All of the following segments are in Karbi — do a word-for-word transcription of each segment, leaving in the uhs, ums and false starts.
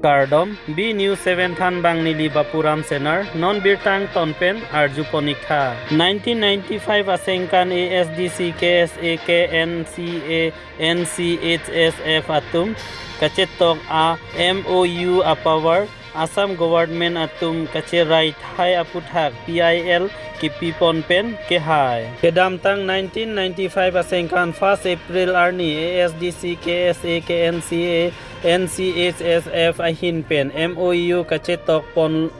Kardom, B News seven thanbang neli Bapuram Senar, non birta angton pen arjupon-ik tha. Nineteen ninety-five asengkan A S D C, K S A, K N C A, N C H S F atum kachetok a M O U apavar Assam Government atum kacherai thai aputhak P I L kipipon pen kehai. Kedamtang nineteen ninety-five asengkan first April arni A S D C, K S A, K N C A, N C H S F ahin pen M O U kachetok pon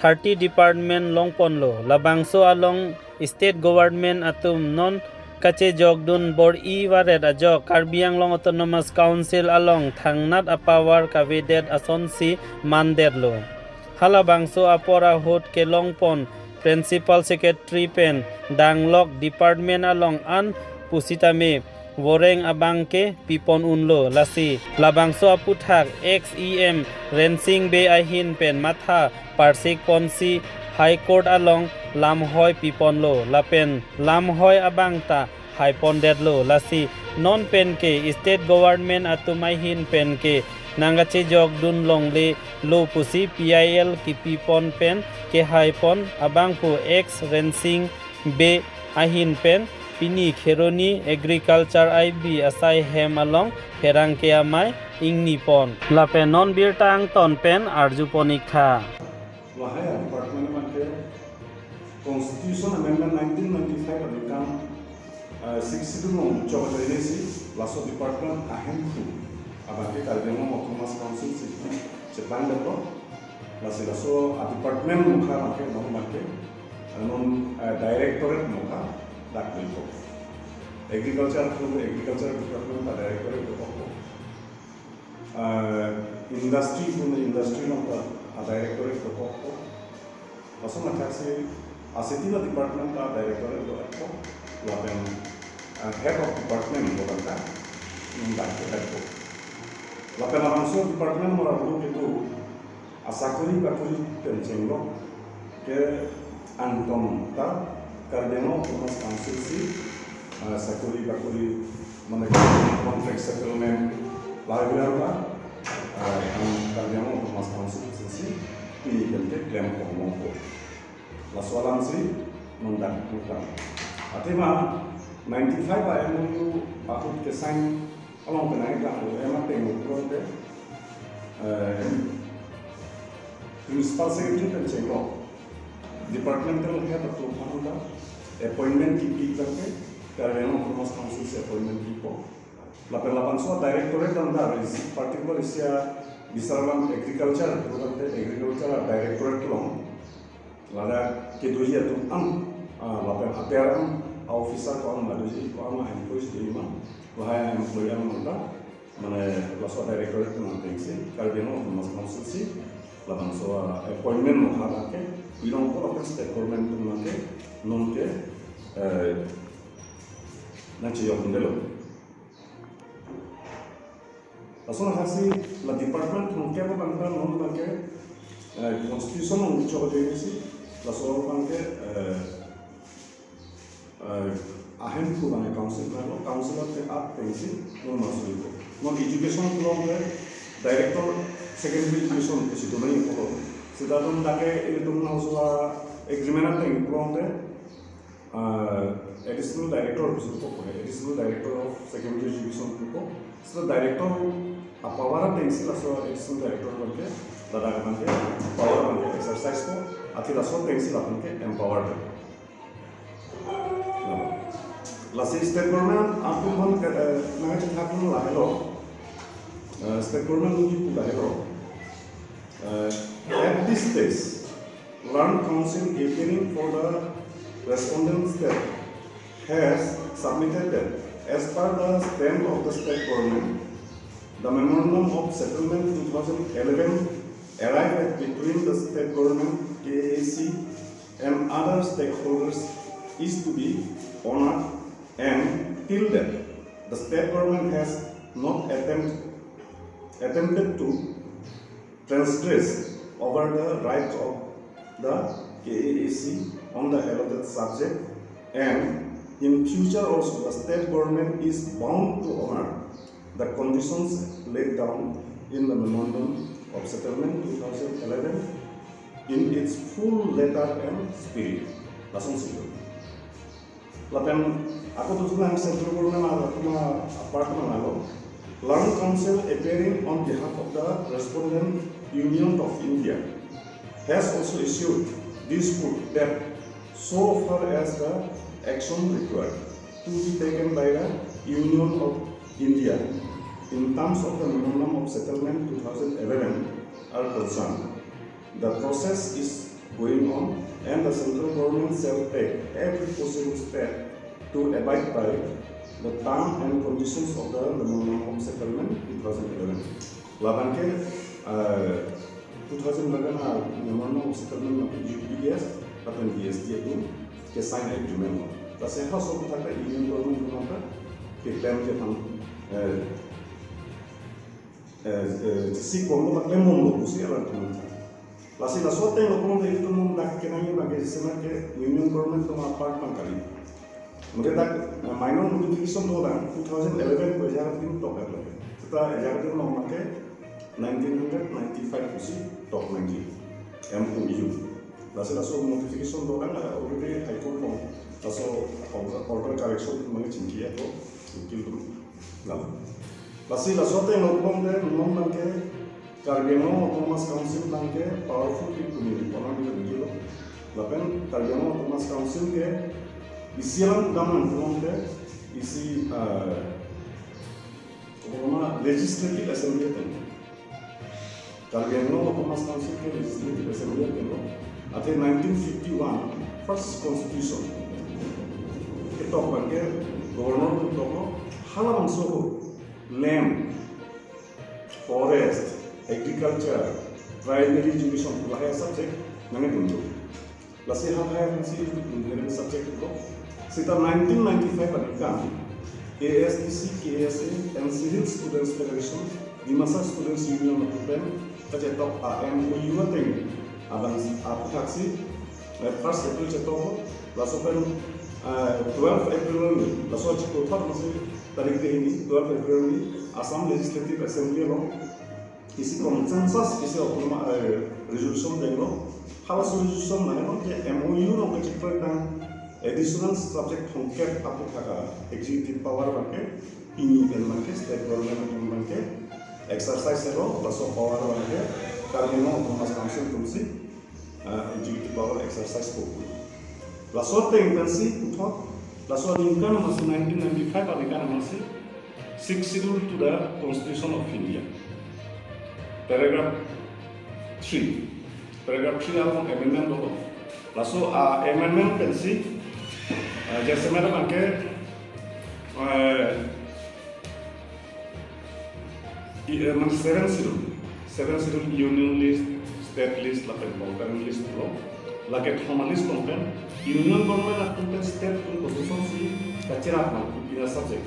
thirty department longponlo. Labangso along state government atum non kachejokdun bor-i varet ajok Karbi Anglong Autonomous Council along thangnat apavar kavedet asonsi mandetlo. Halabangso apor ahut kelongpon Principal Secretary pen danglok department along an pusitame voreng abangke pipon unlo. Lasi labangso aputhak ex E M Rensing Bey ahin pen matha parsik ponsi High Court along lamhoi piponlo, lapen lamhoi abang ta haipondetlo. Lasi non penke state government atum ahin penke nangkachejokdun longle lo pusi P I L kipipon pen kehaipon abangphu ex Rensing Bey ahin pen pini Kheroni Agriculture I B asai hem along pherangke amei ingnipon. Lapen non birta angton pen arjupon-ik tha. Lahai department abangke Constitution Amendment nineteen ninety-five aningkan, eh, Sixth Schedule along chok ajoinesi laso department ahemphu abangke Karbi Anglong Autonomous Council si chepangdetlo. Lasi laso a department mukha abangke non abangke, eh, non, eh, directorate mukha dak liko. Agriculture pu Agriculture Department ta directorate dokokpo. Eh, industry pu industry along ta a directorate dokokpo. Laso mathaksi asitila department ta directorate dokokpo. Lapen, eh, head of department pu abangke non dak dokokpo. Lapen labangso department mora bulu kedo asakori bakori pen chenglok ke angtong ta Karbi Anglong Autonomous Council si, eh, sakori bakori mane contract settlement lagilar ta, eh, ang Karbi Anglong Autonomous Council si pini pen ke klemponlongpo. Laso alamsi non dak utang. Athema ninety-five a M O U ahut ke sign along penang iklang lo, ema tenglo pulote, eh, Principal Secretary pen chenglok departmental head atum aphan ta appointment kipi tangke, Karbi Anglong Autonomous Council si appointment kipo. Lapen labangso directorate anta, particular isi a bisar alam agriculture, pu tangte agriculture directorate along ladak kedoji atum an, ah, lapen ater an, a officer ko-an ladoji, ko-an a employees doji ma, lahai employee an anta, mane laso directorate atum atengsi, Karbi Anglong Autonomous Council si, labangso, ah, appointment mukha abangke pilongpo, lapen state government atum abangke nonke, eh, nangcheyokdundelo. Laso ahaksi la department thomkep abang ta non abangke, eh, constitution along chok ajoinesi, laso abangke, eh, eh, ahemphu abangke council abanglo, council ateng atengsi non masu iko. Non education along ke director secondary education ke situ nangji pulo. Seta non dak ke ilitum nangso agreement ateng pulote, ah, additional director pusi pupo, additional director of secondary education pupo. So director apower atengsi laso additional director abangke, ladak abangke power abangke exercise ko, athe laso atengsi labangke empowered. Lasi state government atum aphan ke, eh, nangkachethakdun lahelo. Eh, state government nangkipu lahelo. Eh, at this stage, Learned Counsel appearing for the respondent state has submitted that as per the stand of the state government, the memorandum of settlement two thousand eleven arrived at between the state government, K A A C, and other stakeholders is to be honored, and till that, the state government has not attempt, attempted to transgress over the rights of the K A A C on the allotted subject, and in future also the state government is bound to honor the conditions laid down in the memorandum of Settlement two thousand eleven in its full letter and spirit. Lason silo. Lapen ako tutu nang central government a-, a-, apart nang alo. Learned Counsel appearing on behalf of the respondent Union of India has also issued this proof that so far as the action required to be taken by the Union of India in terms of the Memorandum of Settlement two thousand eleven are concerned, the process is going on and the central government shall take every possible step to abide by the term and conditions of the Memorandum of Settlement two thousand eleven. Labang ke, eh, two thousand eleven a Memorandum of Settlement na U P D S lapen D S D atum ke sign agreement lo. Lasi halaso aputhak ta Union Government atum ta ke klem ke thang, eh, eh, eh, si klem lo, klem bom lo pusi alanglitum ta. Lasi laso ateng lo pulotangte itum dak kenangji abang ke sema ke Union Government atum apart abang kali. Mate dak, eh, minor modification dolang two thousand eleven pu ejar adim tok lo. Seta ejar adim abang ke nineteen hundred ninety-five pusi tok nangji M O U. Lasi laso modification dolang, eh, already High Court along laso order, order correction abang chingki ako ukil atum. Lalo. Lasi laso ateng lo pulotangte non abang ke Karbi Anglong Autonomous Council abang ke powerful people ni konon di lagi lo. Lapen Karbi Anglong Autonomous Council ke isi alam kedam nang pulotangte isi, eh, apa nama, Legislative Assembly ateng. Karbi Anglong Autonomous Council ke Legislative Assembly ateng lo. Athe nineteen fifty-one first constitution ketok abang ke governor ketok lo, halabangso ahut land, forest, agriculture, primary education, lahai subject nangdun do. Lasi halahai si inherent subject lo. Seta nineteen ninety-five aningkan A S D C, K S A and Civil Students Federation, Dimasa Students Union atum pen kachetok a M O U ateng abang aputhaksi, eh, first April chetok, laso pen, eh, twelve April ni, laso achiklo thot masi tarik de hini, twelve April ni Assam Legislative Assembly along isi consensus isi autonomous, eh, resolution denglo. Halaso resolution mane ke M O U along kachiklo tang additional subject thomkep aputhak a executive power abang ke pini pen abang ke state government atum abang ke exercise lo, laso power abang ke Karbi Anglong Autonomous Council atumsi, ah, executive power exercise ko. Laso ateng pensi puthot, laso aningkan masi nineteen ninety-five aningkan masi Sixth Schedule to the Constitution of India, paragraph three. Paragraph three along amendment lo. Laso, ah, amendment pensi, ah, jasemet abang ke, eh, i, eh, man seven schedule, seven schedule Union list, state list, lapen concurrent list lo. Lake thoma list along pen Union Government atum pen state atum kosonsi kacherap abang pu pina subject.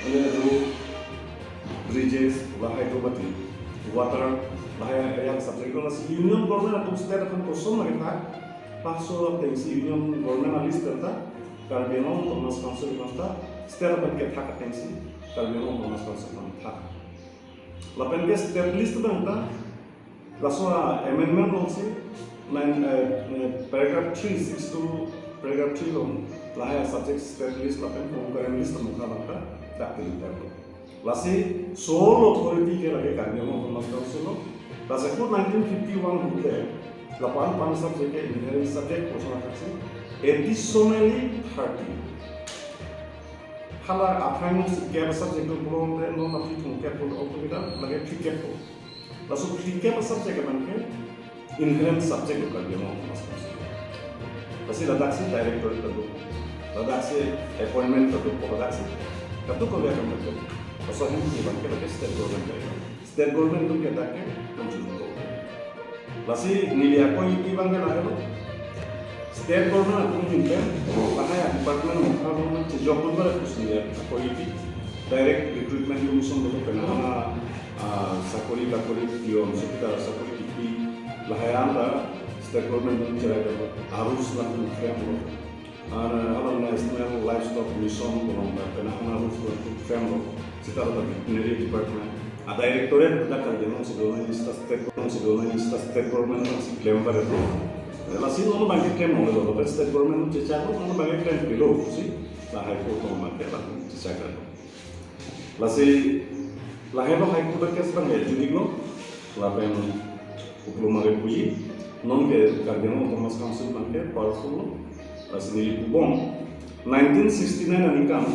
Mane road, bridges, lahai do mati, water, lahai yang subject lo. Lasi Union Government atum state atum koson lake thak, laso atengsi Union Government a list pen ta Karbi Anglong Autonomous Council pen ta state atum kethak atengsi Karbi Anglong Autonomous Council pen thak. Lapen ke state list abang ta laso amendment alongsi nine, eh, eh, paragraph three, six to paragraph three along lahai subject state list lapen concurrent list mukha abang ta dak pini dak lo. Lasi sole authority ke lake Karbi Anglong Autonomous Council lo. Lasi ahut nineteen fifty-one ahut le lapu-an pu-an subject ke inherent subject koson ahaksi additionally thirty. Hala aphrang si kep subject do pulotangte non aphi thomkep pul altogether lake phlikep pul. Laso phlikep subject abang ke inherent subject lo Karbi Anglong Autonomous Council. Lasi ladaksi directorate ta do, ladaksi appointment ta do, ladaksi katu kali akam ta do. Laso ahin abang ke lake state government ta do. State government atum ke dak ke control do. Lasi neli ako-i abang ke lahelo. State government atum ahin pen lahai department mukha along chejok dun bale pusi neli ako-i. Direct Recruitment Commission do, penang an, ah, sakori lakori pion, sukita sakori kipi, lahai an ta state government atum cherai do, arus atum frame lo. Ar, ah, National Livestock Mission along ta penang an arus atum frame lo, seta ta veterinary department. A directorate dak Karbi Anglong si do nangji sita state government si do nangji sita state government si klem pare do. Lasi non abangke klem nongle lo, state government chechak lo, non abangke klem pilo si la High Court along abangke la chechak lo. Lasi lahelo High Court case abangke judik lo, lapen uplo mare puji, non ke Karbi Anglong Autonomous Council abangke powerful lo. Lasi neli pubom, nineteen sixty-nine aningkan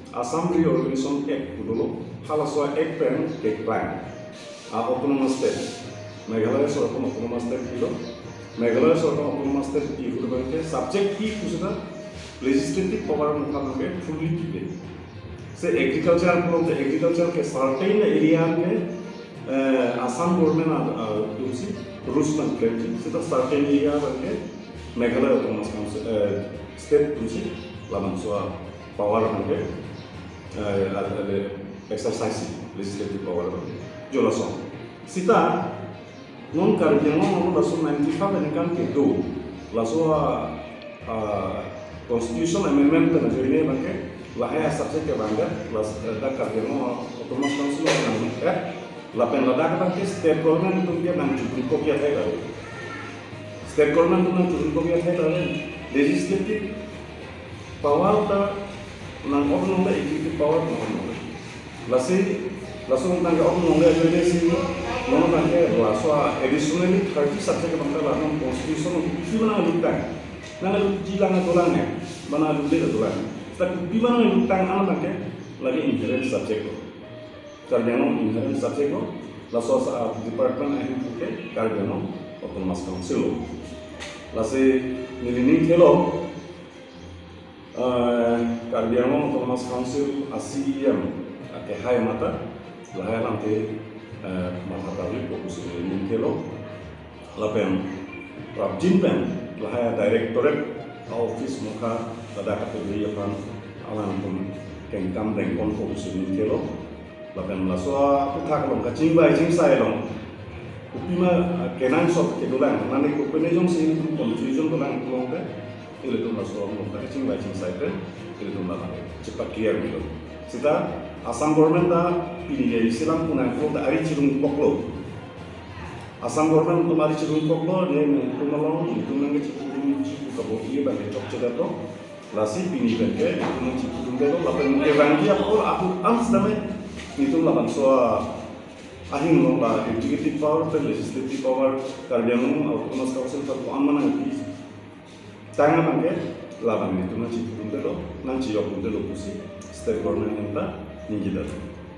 Assam Reorganization Act pu dolo, halaso Act pen keklang a autonomous state, Meghalaya sorkar autonomous state pilo. Meghalaya sorkar autonomous state pi ahut abangke subject pi pu sita legislative power mukha abangke fully pipe. Se agriculture pulote agriculture ke certain area ke, eh, Assam government a, a, atumsi rules nangklemji, sita certain area abangke Meghalaya Autonomous Council, eh, state atumsi labangso a power abangke, eh, a, a, le-, exercise legislative power abangke. Jo lason. Sita non Karbi Anglong along laso ninety-five aningkan kedo, laso a, a, constitution amendment pen ajoine abangke lahai a subject kevangdet, las, eh, dak Karbi Anglong Autonomous Council along nang, eh, lapen ladak abangke state government atum ke nangchepun kopi athai lare. State government atum nangchepun kopi athai lare. Legislative power ta nang-ok longle, executive power nang-ok longle. Lasi, laso tangka ok longle ajoine si, non abangke laso additionally thirty subject abangke la non constitution kopi ma nangluttang. Nanglutji lang dolang he, ma nanglule dolang. Sita kopi ma nangluttang an abangke lake inherent subject lo. Karbi Anglong inherent subject lo, laso a department ahin puke Karbi Anglong Autonomous Council lo. Lasi neli ning thelo, eh, Karbi Anglong Autonomous Council a C E M akehai mata, lahai alangte, eh, matha tarli po pusi neli ning thelo. Lapen prapjin pen lahai a directorate a office mukha ladak kategori aphan alangtum kengkam dengpon po pusi ning thelo. Lapen laso aputhak along kachingvai chingsai along kopi ma, ah, kenangsot kedolang, nani kopine jongsi confusion dolang pulote, ilitum laso along kachingvai chingsai pen ilitum labang chepa-clear milo. Sita Assam government ta pini ke isi lang punang pulote ari chirungkoklo. Assam government atum ari chirungkoklo, ne nangtum along, nangtum nangkachirungji pu kabo-i abangke chokchedet lo. Lasi pini pen ke nangtum nangchirungdetlo, lapen nangkevangji apor ahut an sitame nangtum labangso a ahin along la executive power pen legislative power Karbi Anglong Autonomous Council ta ko-an ma nangpi tang abangke labang nangtum nangchirungdetlo, nangchiyokdetlo pusi state government along ta ningjedetlo.